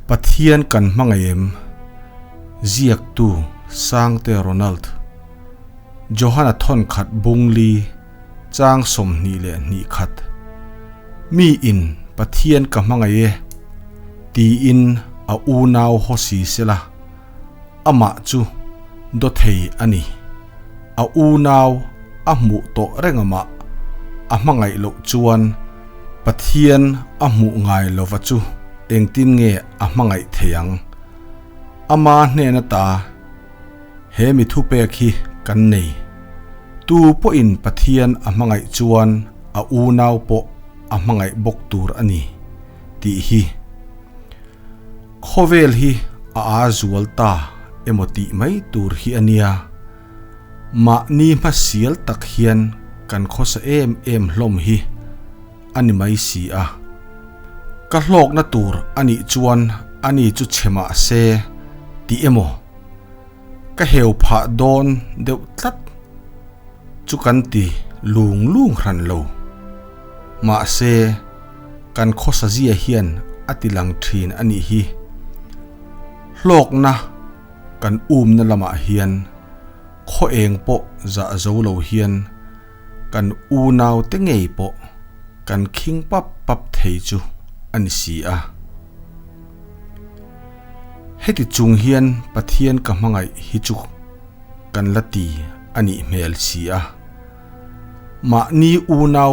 Pathian kan hmangaih em? Ziaktu Sangte Ronald Johana thawnkhat bungli chang 22 khat Mi in Pathian ka hmangaih e tiin a unau haw si sela amah chu dawthei a ni. A unau a hmuh tawh reng amah a hmangaih loh chuan Pathian a hmuh ngai lova chu engtin nge a hmangaih thei ang? Ama hnen ata he mi thupek hi kan nei. Tu pawhin Pathian a hmangaih chuan a unau pawh a hmangaih bawk tur a ni tih hi. Khawvel hi a aa zual ta emaw tih mai tur hi a nia. Mahni hmasial tak hian kan khawsa em em hlawm hi a ni mai si a. Ka hlawkna tur a nih chuan ani chu chhe mah se tih emaw ka heu phah dawn deuh tlat chu kan ti lung lung hran lo. Mahse, kan khawsa zia hian a ti lang thin a nih hi. Hlawkna kan umna lamah hian khaw eng pawh zah zo lo hian kan unau te ngei pawh kan khing pap pap thei chu a ni si a. Heti chung hian Pathian ka hmangaih hi chu kan la ti a nih hmel si a. Mahni unau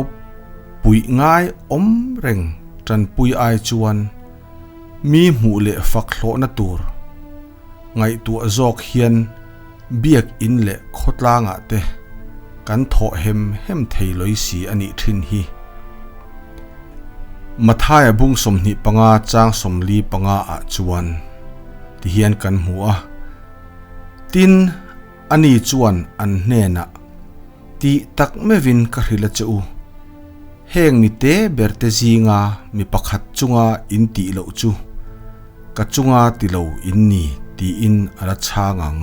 puih ngai awm reng tanpui ai chuan mi hmuh leh fak hlawhna tur ngaihtuah zawk hian biak in leh khawtlangah te kan thawh hem hem thei lawih si a nih thin hi. Mathaia bung 25 chang 45 ah chuan tihian kan hmu a, Tin, ani chuan an hnenah, Tih tak meuhin ka hrilh a che u, heng mi te ber te zinga mi pakhat chunga in tih loh chu ka chunga ti lo in ni tiin a la chhang ang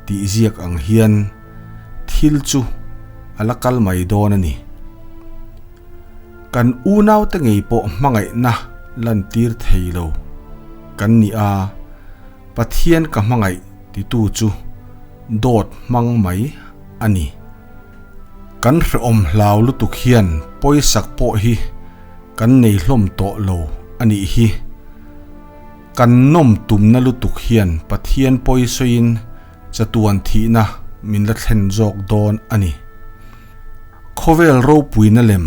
tih ziak ang hian thil chu a la kal mai dawn a ni. Kan unaute ngei pawh hmangaihna lantir thei lo kan ni a, Pathian ka hmangaih titu chu dawt hmang mai a ni. Kan hrehawm hlau lutuk hian pawisak pawh hi kan nei hlawm tawh lo a nih hi. Kan nawm tumna lutuk hian Pathian pawisawiin chatuan thihna min la thlen zawk dawn a ni. Khawvel ropuina lem,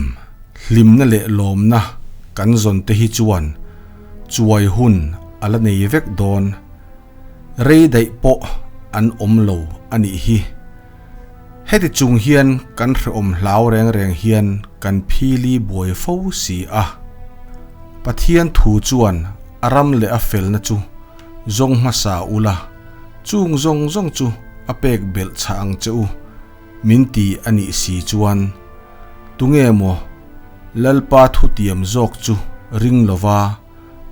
hlimna leh lawmna kan zawn te hi chuan chuai hun a la nei vek dawn. Rei daih pawh an awm lo a nih hi. Heti chung hian kan hrehawm hlau reng reng hian kan phili buai fo si a. Pathian thu chuan a ram leh a felna chu zawng hmasa ula, chung zawng zawng chu a pek belh chhah ang che u min ti a nih si chuan tunge maw Lalpa thutiam zawk chu ring lova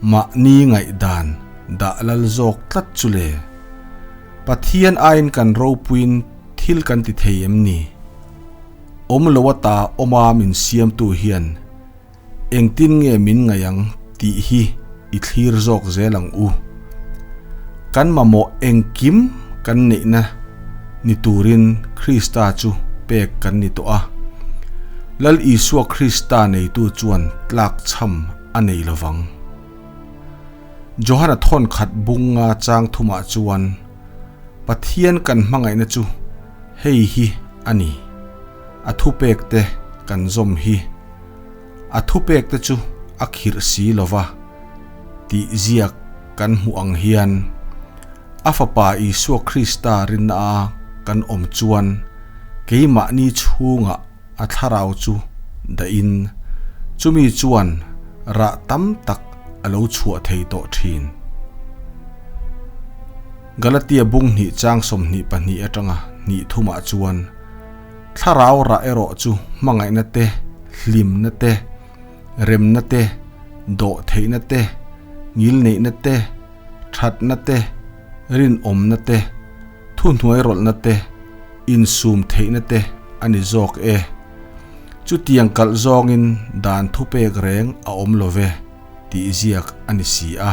Mahni ngaihdan dah lal zawk tlat chu le. Pathian aiin kan ropuiin thil kan ti thei em ni? Awm lo ata awma min siamtu hian engtin nge min ngaih ang tih hi i thlir zawk zel ang u. Kan mamawh engkim kan neihna ni turin Krista chu pek kan ni tawh a. Lal Isua Krista neitu chuan tlakchham a nei lo vang. Johana thawnkhat bunga chang thumah chuan Pathian kan hmangaihna chu hei hi a ni, a thupekte kan zawm hi. A thupekte chu a khirh si lo va tih ziak kan hmuh ang hian a Fapa Isua Krista rinna a kan awm chuan keimahni chhungah a thlarau chu dahin chumi chuan rah tam tak a lo chhuah thei tawh thin. Galatia bung hnih chang 22 atanga hnih thumah chuan thlarau rah erawh chu hmangaihna te, hlimna te, remna te, dawhtheihna te, ngilneihna te, thatna te, rinawmna te, thuhnuairawlhna te, insum theihna te a ni zawk e. Chutiang kalh zawngin dan thupek reng a awm lo ve tih ziak a ni si a.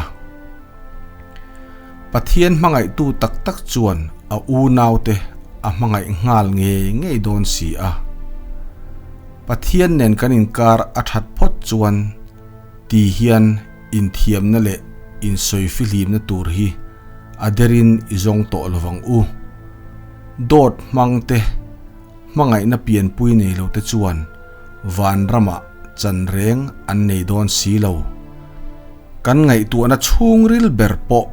Pathian hmangaihtu tak tak chuan a unaute a hmangaih nghal ngei ngei dawn si a. Pathian nen kan inkar a that phawt chuan ti hian inthiamna leh insawifihlimna tur hi a derin i zawng tawh lovang u. Dawt hmangte hmangaihna pianpui nei lote chuan vanramah chan reng an nei dawn si lo. Kan ngaihtuahna chhungril ber pawh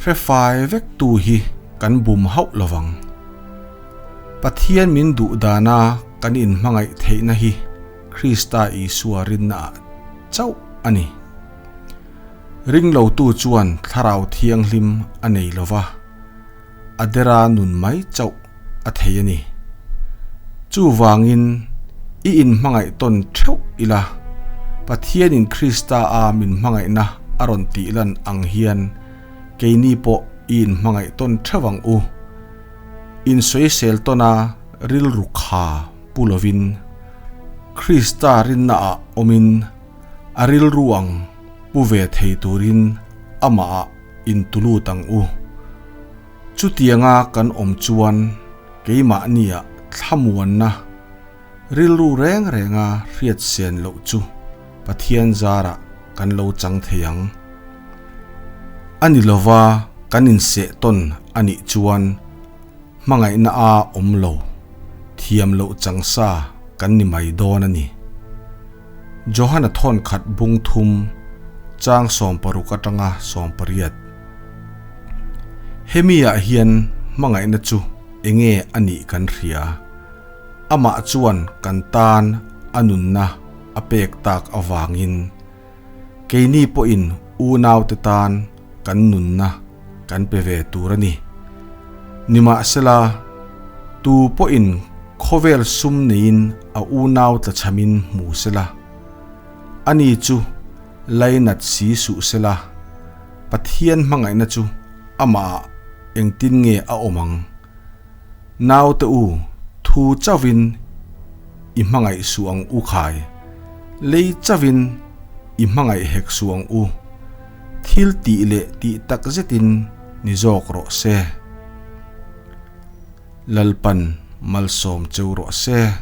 hre fai vek tu hi kan bum hauh lovang. Pathian min duh dana kan inhmangaih theihna hi Krista Isua rinnaah chauh a ni. Ringlotu chuan Thlarau Thianghlim a nei lo va, a dera nun mai chauh a thei a ni. Chuvangin, i inhmangaih tawn theuh ila, Pathianin Krista a min hmangaihna a rawn tih lan ang hian keini pawh i inhmangaih tawn theuh ang u. Insawisel tawna rilru kha pu lovin, Krista rinnaah awmin a rilru ang pu ve thei turin amahah intulut ang u. Chutianga kan awm chuan keimahnia thlamuanna rilru reng renga hriat sen loh chu Pathian zarah kan lo chang thei ang. A ni lova kan inseh tawn a nih chuan hmangaihna a awm lo, thiam loh chang sa kan ni mai dawn a ni. Johana thawnkhat bung thum chang 60 atanga 80. Hemi ah hian hmangaihna chu enge a nih kan hria. Amah chuan kan tan a nunna a pek tak avangin keini pawhin unaute tan kan nunna kan pe ve tur a ni. Nimahsela, tu pawhin khawvel sum neiin a unau tlachhamin hmu sela, ani chu lainat si suh sela, Pathian hmangaihna chu amahah engtin nge a awm ang? Naute u, thu chauhin i hmangaih suh ang u khai, lei chauhin i hmangaih hek suh ang u. Thil tih leh tih tak zetin ni zawk rawh se. Lalpan malsawm cheu rawh se.